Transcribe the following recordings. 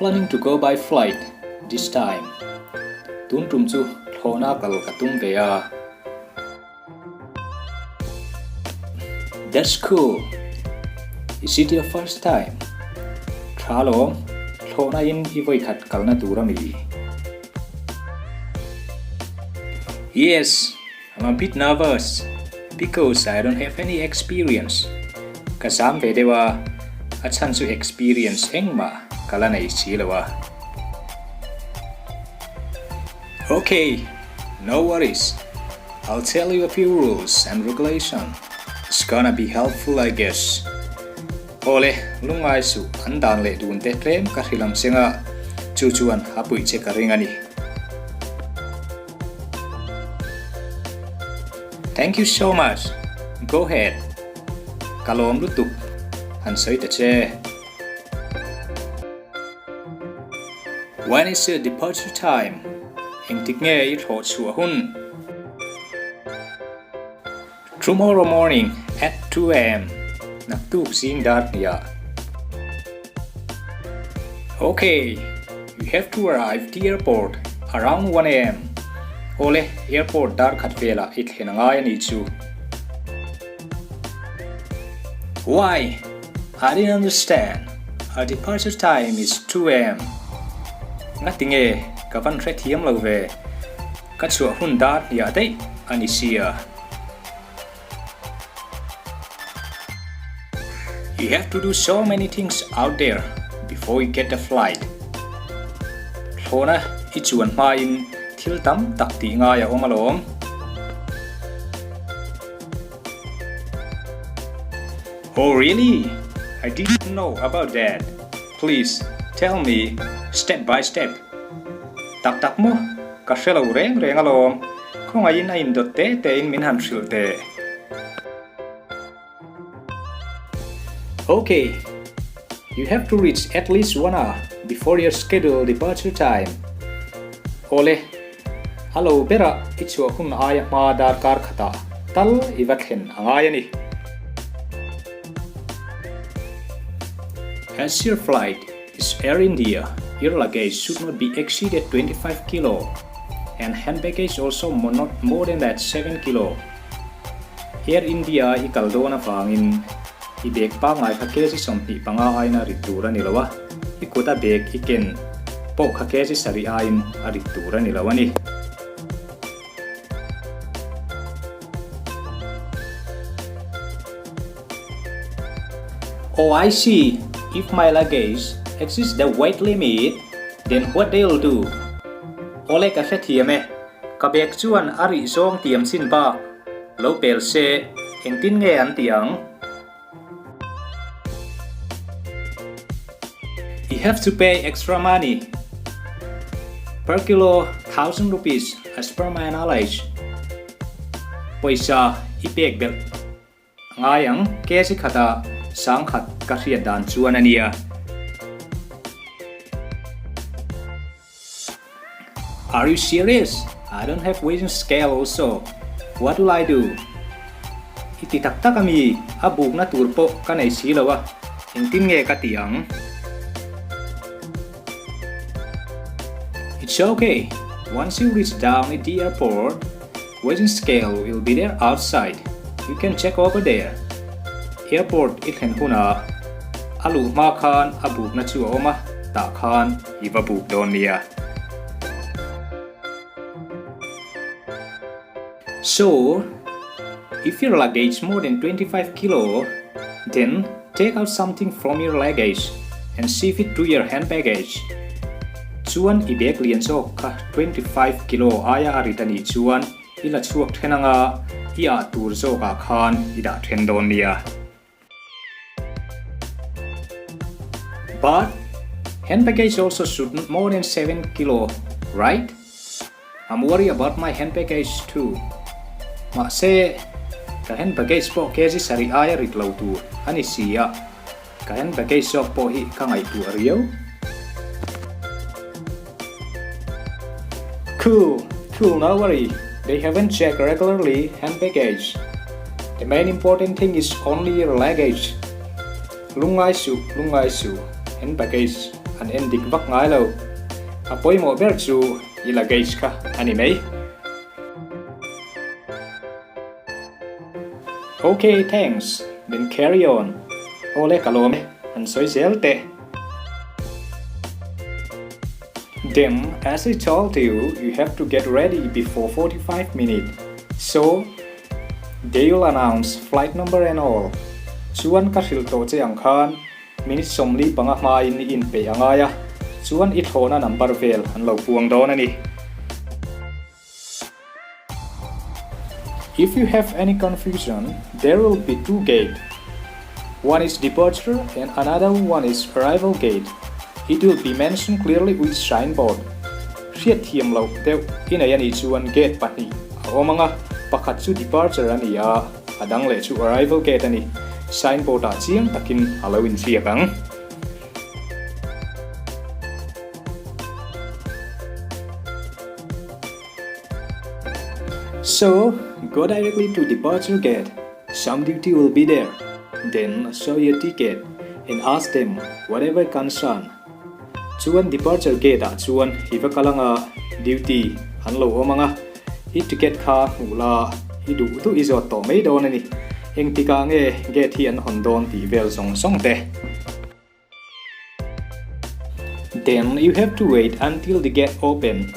planning to go by flight this time. Tun tum chu thlawhna kal ka tum ve a. That's cool. Is it your first time? Tha lawm, thlawhna in i vawikhat kalna tur a mi. Yes, I'm a bit nervous because I don't have any experience. Ka zam ve deuh a, a chhan chu experience engmah ka la nei si lo a. Ok, no worries. I'll tell you a few rules and regulation. It's gonna be helpful I guess. Awle, lungngai suh, an dan leh dun te tlem ka hrilh ang cheng a, chu chuan a puih che ka ring a ni. Thank you so much. Go ahead. Ka lawm lutuk. Han sawi ta che. When is your departure time? Engtik nge i thlawh chhuah hun? Tomorrow morning at 2 am. Naktuk zing dar hniah. Okay, you have to arrive the airport around 1 am. Awle, airport dar khat velah i thlen a ngai a nih chu. Why? I didn't understand. Our departure time is 2 am. Ngati nge ka van hrethiam lo ve. Ka chhuah hun dar hniah daih a ni sia. You have to do so many things out there before you get the flight. Thlawhna i chuan hmain thil tam tak tih ngai a awm alawm. Oh really? I didn't know about that. Please tell me step by step. Tak tak maw? Ka hre lo reng reng alawm. Khawngaihin a indawt te tein min han hrilh teh. Okay, you have to reach at least one hour before your scheduled departure time. Awle, A lo berah i chhuah hun aia hma darkar khatah tal i va thlen a ngai a ni. As your flight is Air India, your luggage should not be exceeded 25 kilo and hand baggage also not more than that 7 kilo. Air India i kal dawn avangin i bag pangngai kha kg 25 aiin a rit tur a ni lo a, i kuta bag i ken pawh kha kg sarih aiin a rit tur a ni lo a ni. Oh I see, if my luggage exceeds the weight limit, then what they'll do? Awle ka hrethiam e. Ka bag chuan a rih zawng tiam chin bak lo pel se engtin nge an ti ang? You have to pay extra money per kilo thousand rupees as per my knowledge. Pawisa i pek belh A ngai ang, kg khata sangkhat ka hriat dan chuan a nia. Are you serious? I don't have weighing scale also. What will I do? I ti tak tak ami, a bukna tur pawh ka nei si lo a, engtin nge ka ti ang? It's okay. Once you reach down at the airport, weighing scale will be there outside. You can check over there. Airport i thlen hunah a luh hma khan a bukna chu a awm a, tah khan i va buk dawn nia. So, if your luggage more than 25 kilo, then take out something from your luggage and shift it to your hand baggage. Chuan i bag lian zawk kha 25 kilo aia a rit a nih chuan i la chhuak then anga i ah tur zawkah khan i dah then dawn nia. But hand baggage also should not more than 7 kilo, right? I'm worry about my hand baggage too. Mahse, ka hand baggage pawh kg sarih aia rit lo tur a ni si a, ka hand baggage zawk pawh hi ka ngaihtuah riau. Cool, cool, no worry, they haven't checked regularly hand baggage. The main important thing is only your luggage. Lungngai suh, lungngai suh, hand baggage. an en dik vak ngai lo. A pawimawh ber chu i luggage kha a ni mai. Ok, thanks, then carry on. Awle ka lawm e, han sawi zel teh. Then, as I told you, you have to get ready before 45 minutes. So, they will announce flight number and all. Chuan ka hrilh tawh che ang khan minute 45 hmain i inpeih a ngai a, chuan i thlawhna number vel an lo puang dawn a ni. If you have any confusion, there will be two gate. One is departure and another one is arrival gate. It will be mentioned clearly with signboard. Hriatthiam loh deuh i nei a nih chuan gate pahnih a awm ang a, pakhat chu departure a ni a, a dang leh chu arrival gate a ni. Signboard ah chiang takin a lo inziak ang. So, go directly to departure gate. Some duty will be there. Then show your ticket and ask them whatever concern. Chuan departure gate ah chuan i va kal anga duty an lo awm anga i ticket kha hmuh la i duh duh i zawt tawh mai dawn a ni. Engtikah nge gate hi an hawn dawn tih vel zawng zawng te. Then you have to wait until the gate open.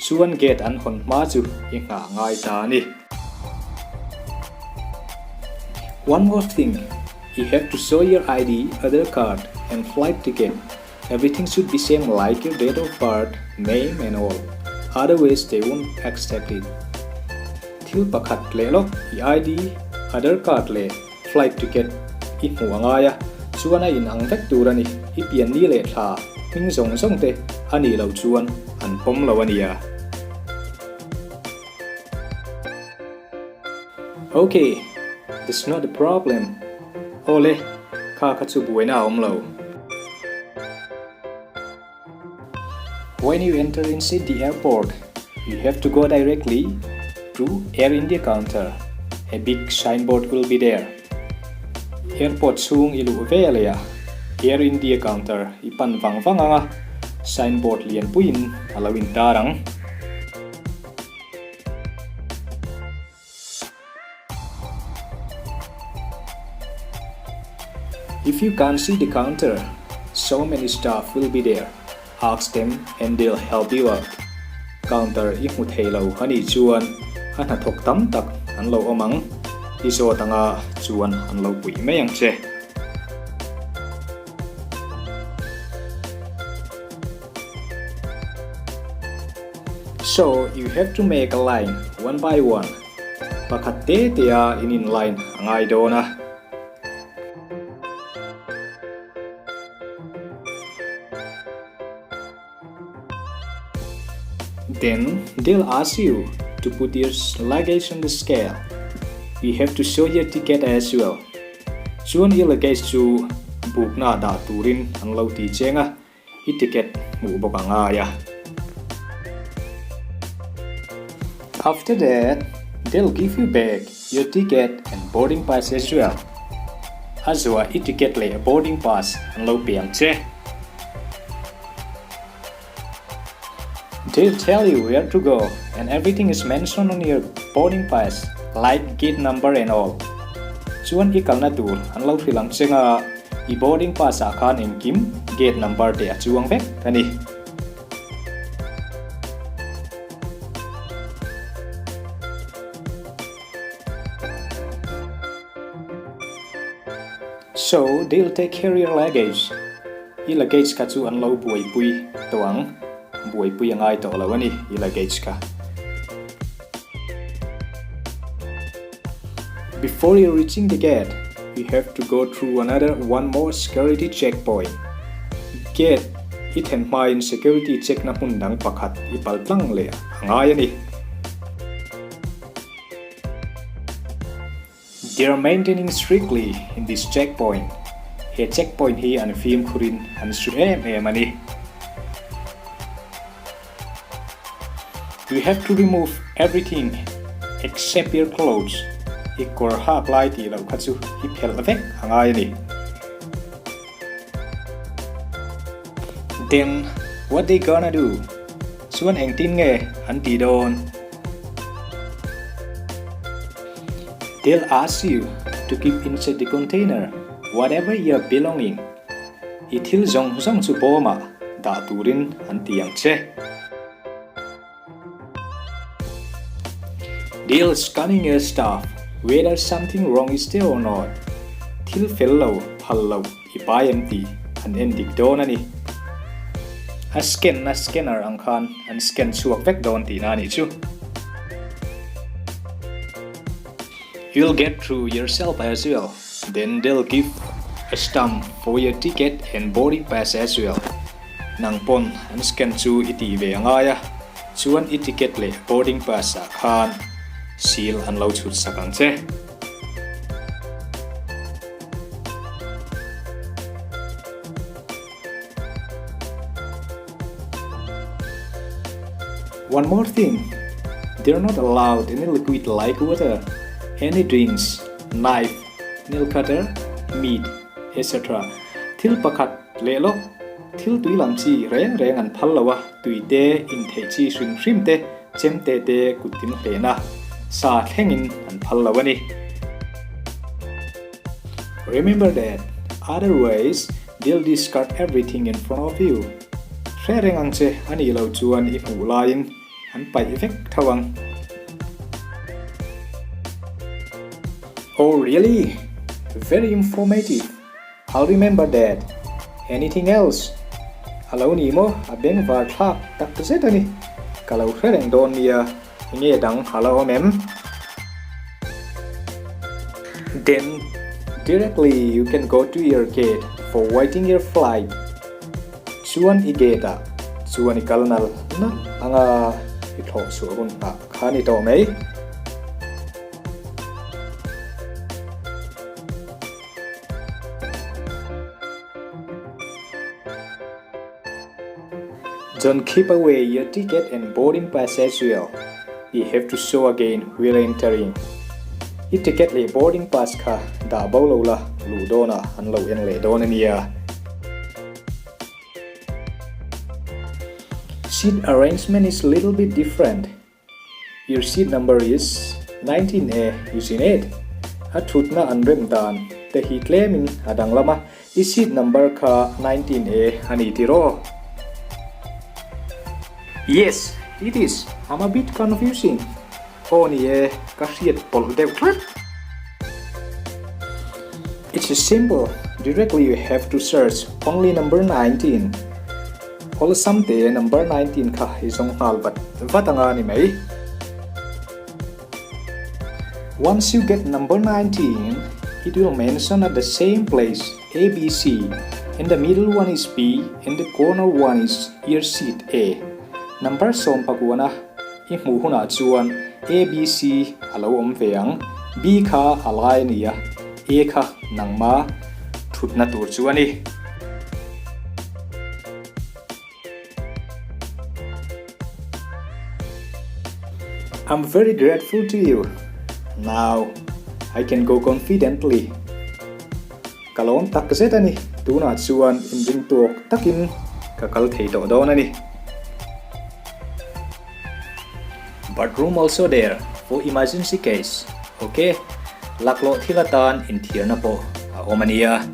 Chuan gate an hawn hma chu i nghah ngai ta a ni. One more thing, you have to show your ID, Aadhaar card and flight ticket. Everything should be same like your date of birth, name and all. Otherwise they won't accept it. Thil pakhat leh lawk, i ID, Aadhaar card leh Flight ticket i hmuh a ngai a, chuan a in ang vek tur a ni. I pian ni leh thla hming zawng zawng te a nih loh chuan an pawm lo a nia. Ok, that's not a problem. Awle, kha kha chu buaina a awm lo. When you enter inside the airport, you have to go directly to Air India counter. A big signboard will be there. Airport chhung i luh ve leh a, Air India counter i pan vang vang ang a, signboard lianpuiin a lo intar ang. If you can't see the counter, so many staff will be there. Ask them and they'll help you out. Counter i hmu thei lo a nih chuan a hnathawk tam tak an lo awm ang. I zawt anga chuan an lo puih mai ang che. So you have to make a line one by one. Pakhat te te a in in line a ngai dawn a. Then they'll ask you to put your luggage on the scale. You have to show your ticket as well. Chuan i luggage chu bukna dah turin an lo ti cheng a. I ticket hmuh bawk a ngai a. After that, they'll give you back your ticket and boarding pass as well. A zuah i ticket leh boarding pass an lo pe ang che. They'll tell you where to go and everything is mentioned on your boarding pass like gate number and all. Chuan i kalna tur an lo hrilh ang che nga. I boarding pass ah khan engkim gate number te a chuang vek a ni. So they'll take care your luggage. I luggage kha chu an lo buaipui tawh ang. Buaipui a ngai tawh lo a ni i luggage kha. Before you reaching the gate, you have to go through another one more security checkpoint. Gate i thlen hmain security check na hmun dang pakhat i pal tlang leh a ngai a ni. They are maintaining strictly in this checkpoint. He checkpoint hi an fimkhurin an su em em a ni. You have to remove everything except your clothes, i kawr hak lai tih loh kha chu i phelh vek a ngai a ni. Then what they gonna do? Chuan engtin nge an tih dawn? They'll ask you to keep inside the container whatever your belonging. I thil zawng zawng chu bawmah dah turin an ti ang che. They'll scanning your stuff whether something wrong is there or not. Thil fel lo, phal lo i pai em tih an en dik dawn a ni. A scan na scanner ang khan an scan chhuak vek dawn tihna a nih chu. You'll get through yourself as well. Then they'll give a stamp for your ticket and boarding pass as well. Nang pawn an scan chu i tih ve a ngai a, chuan i ticket leh boarding pass ah khan seal an lo chhut sak ang che. One more thing, they're not allowed any liquid like water, any drinks, knife, nail cutter, meat, etc. Thil pakhat leh lawk, thil tui lam chi reng reng an phal lo a, tui te, intheih chi hrim hrim te, chemte te kut tin hlehna sa thlengin an phal lo a ni. Remember that, otherwise they'll discard everything in front of you. Hre reng ang che a nih loh chuan i hmuh laiin an paih vek tho ang. Oh really? Very informative. I'll remember that. Anything else? A lo ni maw? A bengvar thlak tak zet a ni. Ka lo hre reng dawn nia. Enge dang a lo awm em? Then directly you can go to your gate for waiting your flight. Chuan i gate ah chuan i kal nal nal anga i thlawh chhuah hun nghah kha ni tawh mai. Don't keep away your ticket and boarding pass as well. You have to show again while entering. I ticket leh boarding pass kha dah bo lo la, luh dawnah an lo en leh dawn a nia. Seat arrangement is little bit different. Your seat number is 19A using it. A thutna an rem dan te hi tlemin a danglam a, i seat number kha 19A a ni tiraw? Yes, it is. I'm a bit confusing. Aw ni e, ka hriat pawlh deuh tlat. It's simple, directly you have to search only number 19. Awlsam te number 19 kha i zawng nghal vat vat anga ni mai. Once you get number 19, it will mention at the same place A B C and the middle one is B and the corner one is your seat A. Number sawmpakuana i hmuh hunah chuan A B C a lo awm ve ang. B kha a lai a ni a, A kha nangma thutna tur chu a ni. I'm very grateful to you. Now I can go confidently. Ka lawm tak zet a ni. Tunah chuan inring tawk takin ka kal thei tawh dawn a ni. Bathroom also there for emergency case. Ok, laklawh thil atan inthiarna pawh a awm a nia.